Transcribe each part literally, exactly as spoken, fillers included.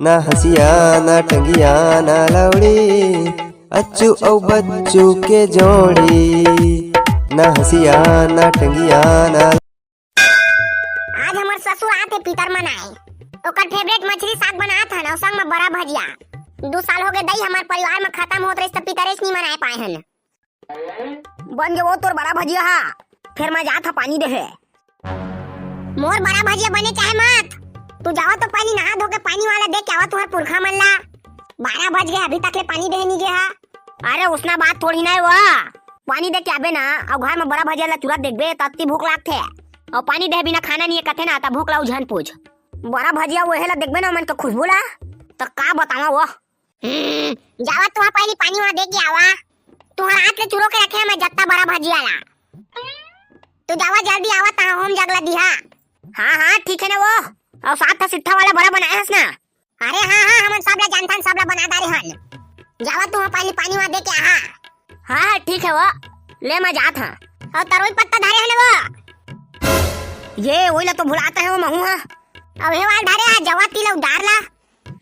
ना हँसिया, ना टंगिया, ना लौड़ी, अच्छू अउ बच्चू के जोड़ी। ना हँसिया, ना टंगिया, ना आज हमर ससुर आत हे पितर मनाए। ओकर favourite मछरी साग बनात हन अउ संग म बरा भजिया। दू साल होगे दई हमर परिवार म खतम होत रहिस त पितरेच नी मनाए पाए हन। बन गे वो तोर बरा भजिया हा, फेर मैं जात हा पानी देहे। मोर बरा भजिया बने चाहे मत, तू जावा तो पहिली नहा धो के पानी वाला दे के आवा तुहर पुरखा मन ला। बारह बज गे अभी तक ले पानी देहे नी गे हा। अरे उसना बात थोड़ी ना हे वो, पानी दे के आबे ना अउ घर म बरा भजिया ला चुरत देखबे त अत्ती भूख लागथे। अउ पानी देहे बिना खाना नी हे कथे ना त भूख ला झन पूछ। बरा भजिया वोहे ला देखबे ना मन के खुशबू ला, त का बतावा वो। हम्म, जावा तुहा पहिली पानी वाला दे के आवा। तुहर हाथ ले चुरो के रखे हँव मैं जत्ता बरा भजिया ला। तू जावा जल्दी आवा तहाँ होम जग ला दिहा। हाँ हाँ ठीक हे ना वो, अउ सात ठा सिट्ठा वाला बरा बनाए हस ना। अरे हाँ हाँ हमन सब ला जानथन, सब ला बना डारे हन। जावा तुहा पहिली पानी वाला दे के आहा। हाँ हाँ ठीक हे वो, ले मैं जात हँव। अउ तरोई पत्ता धरे हन वो। ये वही ला तो भुलात हे वो महू हा। अउ हे वाला धरे हा जवा तिला उदार ला।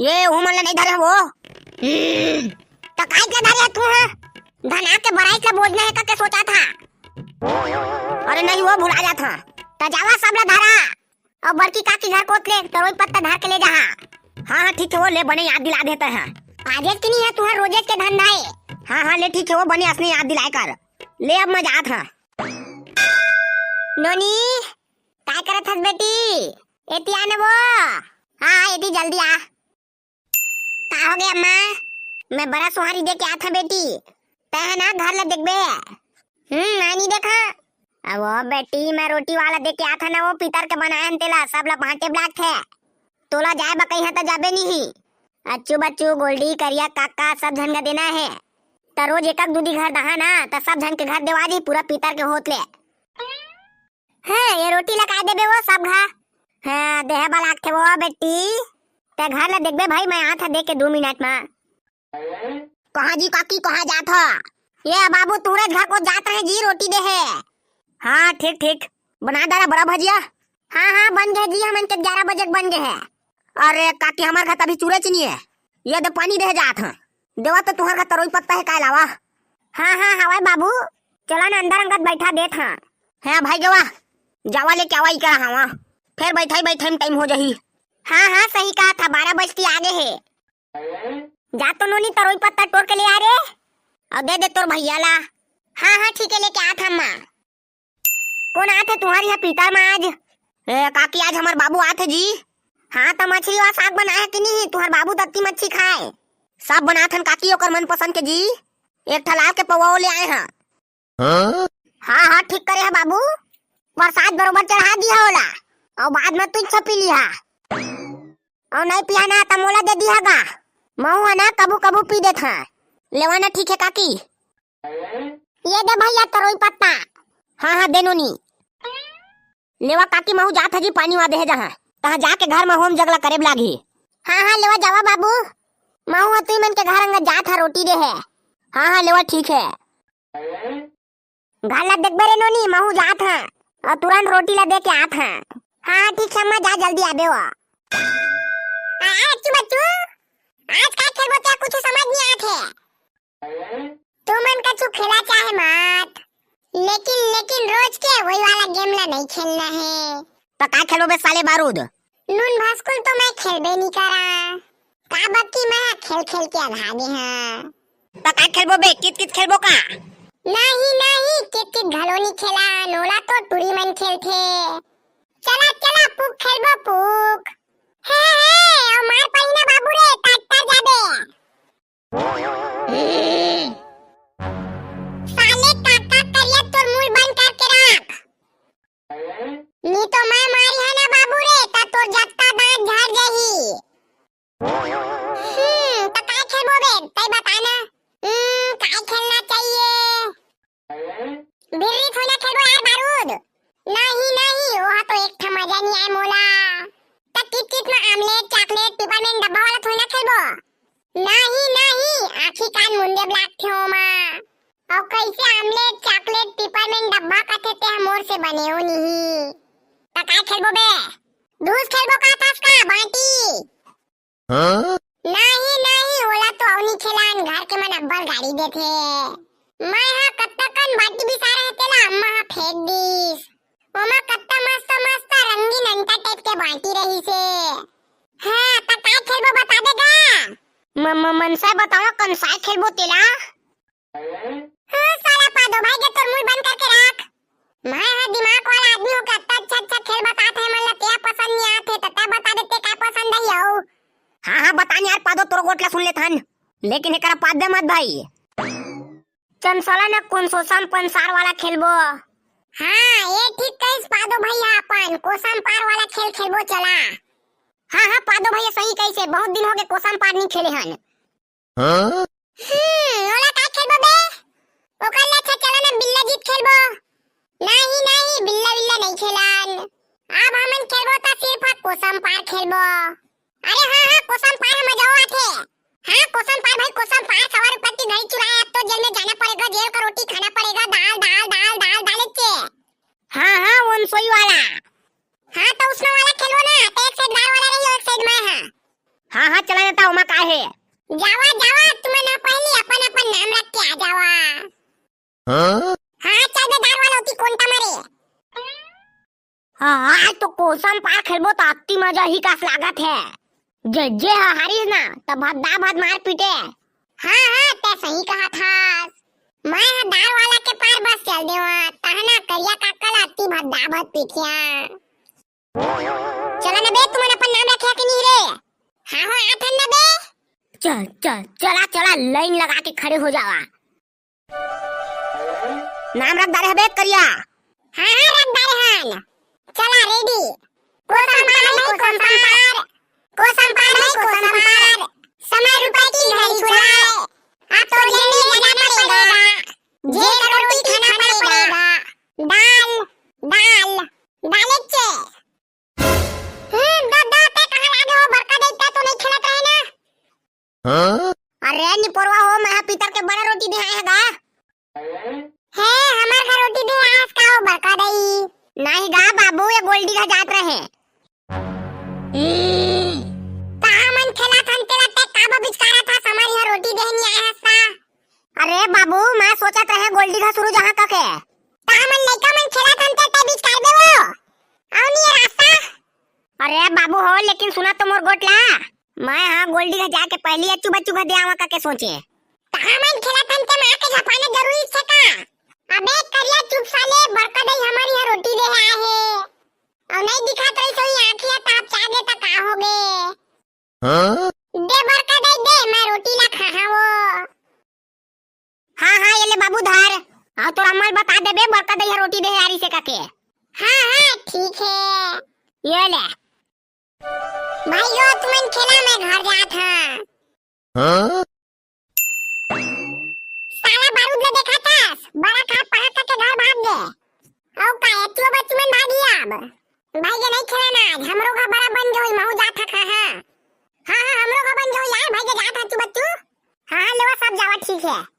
ये उमन ला नहीं धरे हँव वो। हम्म, त काहे के धरे हा तू हा? धना के बराई के बोझना हे का के सोचा था? अरे नहीं वो भुला जात हा। त जावा सब ला धरा। अउ बड़की काकी घर कोत ले तरोई पत्ता धर के ले जाहा। हाँ हाँ ठीक हे वो, ले बने याद दिला देता है। आजेच के नहीं हे तुहर रोजेच के धंधा हे। हाँ हाँ ले ठीक हे वो, बने असने याद दिलाए कर। ले अब मैं जात हा। नोनी, काय करत हस बेटी? एती आ ना वो। हाँ हाँ एती जल्दी आ। का हो गे अम्मा? मैं बरा सोहारी दे के आत हँव बेटी। तैं ह ना घर ला देखबे। हम्म, मैं नी देखा। अब वो बेटी, मैं रोटी वाला दे के आत हँव ना, वो पितर के बनाए हन तेला, सब ला बाँटे लागथे। तोला जाए बर कही त जाबे नी ही। अच्छू बच्चू, गोल्डी, करिया, काका, सब झन का देना हे। त रोज एक एक दूधी घर दहा ना, त सब झन के घर देवा दी पूरा पितर के होत ले। हाँ, ये रोटी ला काय देबे वो सब घा? हाँ, देहे बर लागथे वो बेटी। तैं घर ला देखबे भाई, मैं आत हँव देख के दू मिनट मा। कहाँ जी काकी, कहाँ जात हा? ये बाबू तुहरे घर कोत जात रहें जी, रोटी देहे। हाँ, ठीक, ठीक। बना डारा बरा भजिया। हाँ, हाँ, बन गे जी, हमन के ग्यारह बजे के बन गे हे। अरे काकी, हमर घर त अभी चूरे चीनी हे। ये दे पानी देहे जात हँव। देवा तो तुहर घर तरोई पत्ता हे काय लावा? हाँ, हाँ, हवय बाबू। चला ना अंदर अंगत बैठा देत हँव। हाँ भाई गेवा, जावा लेके आवा, इकरा हवा। फेर बैठाई बैठाई म टाइम हो जाही। हाँ, हाँ, सही कहा था, बारह बजती आगे हे। जा तो नोनी तरोई पत्ता टोर के ले आ रे, अउ दे दे तोर भैया ला। हाँ, हाँ, ठीक हे, लेके आत हँव माँ। कोन आत हे तुहर इहाँ पीतर म आज? ए, काकी, आज हमर बाबू आत हे जी। हाँ, त मछरी वा साग बनाए हे कि नहीं? तुहर बाबू त अत्ती मच्छी खाए। सब बनात हन काकी, ओकर मनपसंद के जी। एक ठा लाल के पौवा वो ले आए हँव। हाँ? हाँ, हाँ, ठीक करे हे बाबू। परसाद बरोबर चढ़ा दिहा ओला, अउ बाद म तुच पी लिहा। अउ नहीं पिया ना, त मोला दे दिहा गा। महू ह ना कभू कभू पी देत हँव। लेवा ना, ठीक हे काकी। ये दे भैया तरोई पत्ता। हाँ, हाँ, दे नोनी। लेवा काकी, महू जात हँव जी, पानी वा देहे जाहँव। तहाँ जाके घर म होम जगला करे बर लागही। हाँ, हाँ, लेवा जावा बाबू। महू ह तुई मन के घर अंगत जात हँव रोटी देहे। हाँ, हाँ, लेवा ठीक हे। घर ला देखबे रे नोनी, महू जात हँव। अउ तुरंत रोटी ला दे के आत हँव। हाँ, हाँ, ठीक हे, मैं जा जल्दी आबे वो। आ, आ, अच्छू बच्चू, आज का खेलबो ते कुछ समझ नहीं आत हे। तुमन कछु खेला चाहे मत, लेकिन, लेकिन रोज के वही वाला गेम ला नहीं खेलना हे। त का खेलबो बे साले बारूद? नून भसकुल तो मैं खेलबे नहीं करा, काबर कि मैं खेल खेल के अघा गे हँव। त का खेलबो बे? कित कित खेलबो का? नहीं, नहीं, कित कित घलो नहीं खेला, नोला तो टूरी मन खेलथे। चला, चला, पुक खेलबो, पुक। हे, हे, ओ मार पड़ी ना बाबू रे, काट तर जाबे। साले काका करिया, तोर मुंह बंद करके रख। नी तो मैं मारी है ना बाबू रे, त तोर जत्ता दांत झड़ जाही। हम्म, त काय खेलबो बे? तै बता ना। हम्म, काय खेलना चाहिए? बिर्री थोड़ी ना खेलबो यार, बारूद। नहीं, नहीं, ओहा तो एक ठा मजा नहीं आए मोला। त कित कित में आमलेट, चॉकलेट, पिपरमेंट डब्बा वाला थोड़ी ना खेलबो। नहीं, नहीं, आँखी कान मुंदे ब्लैक थे ओमा। अउ कैसे आमलेट, चॉकलेट, पिपरमेंट डब्बा कथे ते मोर से बने हो नहीं। त काय खेलबो बे? धूस खेलबो का थस का, बांटी? हाँ? नहीं, नहीं, ओला तो अउ नी खेलान, घर के मन अब्बड़ गारी देथे। मैं हा कतका कन बाटी बिसारे हे तेला अम्मा हा फेंक दिस। ओमा कतका मस्त मस्त रंगीन अंटा type के बाटी रहिसे। हाँ, त काय खेलबो बता दे गा? म-, म-, मनसा बतावा कन साय खेलबो तेला? हाँ, साला पादो भाई के तोर मुंह बंद करके रख। मैं हा दिमाग वाला आदमी हूँ, कतका अच्छा अच्छा खेल बतात हे, मन ला तेहा पसंद नी आत हे, त तैं बता दे तें का पसंद हे अउ। हाँ, हाँ, बता न यार पादो, तोर गोठ ला सुन लेथन, लेकिन एकरा पाद दे मत भाई। चंसला न कोन सोसम पंसार वाला खेलबो। हाँ, ये ठीक कहिस पादो भैया, अपन कोसम पार वाला खेल खेलबो चला। हाँ, हाँ, पादो भैया सही कहिसे, बहुत दिन हो गए कोसम पार नी खेले हन। हाँ? हम्म, ओला का खेलबो बे? ओकर ले अच्छा चला ना बिल्ला जीत खेलबो। नहीं, नहीं, बिल्ला विल्ला नहीं खेलन। अब हमन खेलबो त सिर्फ हा कोसम पार खेलबो। अरे हाँ, हाँ, कोसम पार में मजा आथे। हाँ, कोसम पार भाई, कोसम पार, सवा रुपया की घड़ी चुराए, अब तो जेल में जाना पड़ेगा, जेल का रोटी खाना पड़ेगा, दाल, दाल, दाल, दाल, दाल चे। हाँ, हाँ, वनसोई वाला। हाँ, तो उसने वाला खेलो ना, तो एक side दाल वाला रही, एक side मैं, हाँ। हाँ, हाँ, चला जाता, ओमा का हे? जावा, जावा, तुमन ना पहली अपन, अपन नाम रख के आ जावा। हाँ? हाँ, चल बे दाल वाला होती कोंटा मारे। हाँ, आज तो कोसम पार खेलबो त अत्ती मजा ही कास लागत हे। जे, जे हा हारिस ना, त भद्दा भद मार पीटे। हाँ, हाँ, तैं सही कहा थास। मैं हा दाल वाला के पार बस चल देवा, तहना करिया काका ला अत्ती भद्दा भद पीटिया। चला न बे, तुमन अपन नाम रखे के नहीं रे? हाँ हो, आथन न बे। चल, चल, चला, चला, line लगा के खड़े हो जावा। नाम रख डारे हबे करिया। हाँ, हाँ, रख डारे हन। चला, ready। कोसम पार भाई, कोसम पार। कोसम पार भाई, कोसम पार। समय रुपए की घड़ी छुड़ाए। अब तो जेल में जाना पड़ेगा। जेल का रोटी खाना पड़ेगा। दाल, दाल, दाल चे। हम्म, दा, दा, तैं कहाँ लागे हो? बड़का दाई, तैं तो नहीं खेलत रहे ना? हाँ? अरे निपोरवा हो, मैं हा पितर के बड़ा रोटी दे आए हे गा। हे, हमर घर रोटी दे आस का हो बड़का दाई? नहीं गा बाबू, ये गोल्डी का जात रहे। हम्म। कहाँ मन खेला थन तेला तैं का बिचकारा था, हमारी यहाँ रोटी दे नहीं आया हस्ता। अरे बाबू, मैं सोचत रहे गोल्डी घर शुरू जहाँ कके। कहाँ मन लइका मन खेला थन ते तैं बिचकार दे वो। आओ नहीं ये रास्ता। अरे बाबू हो, लेकिन सुना तो मोर गोटला। मैं हाँ गोल्डी घर जाके पहली अच्चू बच्चू घर दे आवा कके सोचे। कहाँ मन खेला थन ते माँ के झपाना जरूरी छे का? अबे करिया चुप साले, बड़का दाई हमारी यहाँ रोटी दे आए हे। और नहीं दिखात रही सोई आँखिया ताप चागे त का हो गे? हाँ? दे बड़का दाई दे, मैं रोटी ला खा हाँ वो। हाँ, हाँ, ये ले बाबू धर। हाँ, तोर अम्मा ल बता देबे, बड़का दाई ह रोटी दे आरिस हे कके। हाँ, हाँ, ठीक हे। ये ले। भाइयो, तुमन खेला, मैं घर जात हाँ। हाँ? साला बारूद ल देखा थस, बड़ा खाट पहाड़ करके घर भाग गे। अउ का, एतियो बच्ची मन भागी अब। भाई ये नहीं खेला ना आज, हमरो घर बड़ा बन गे होई, महू जात हा खा, हाँ। हाँ, हाँ, हमरो घर बन गे होई यार, भाई ये जात हा चू बच्चू। हाँ, हाँ, लेवा सब जावा, ठीक हे।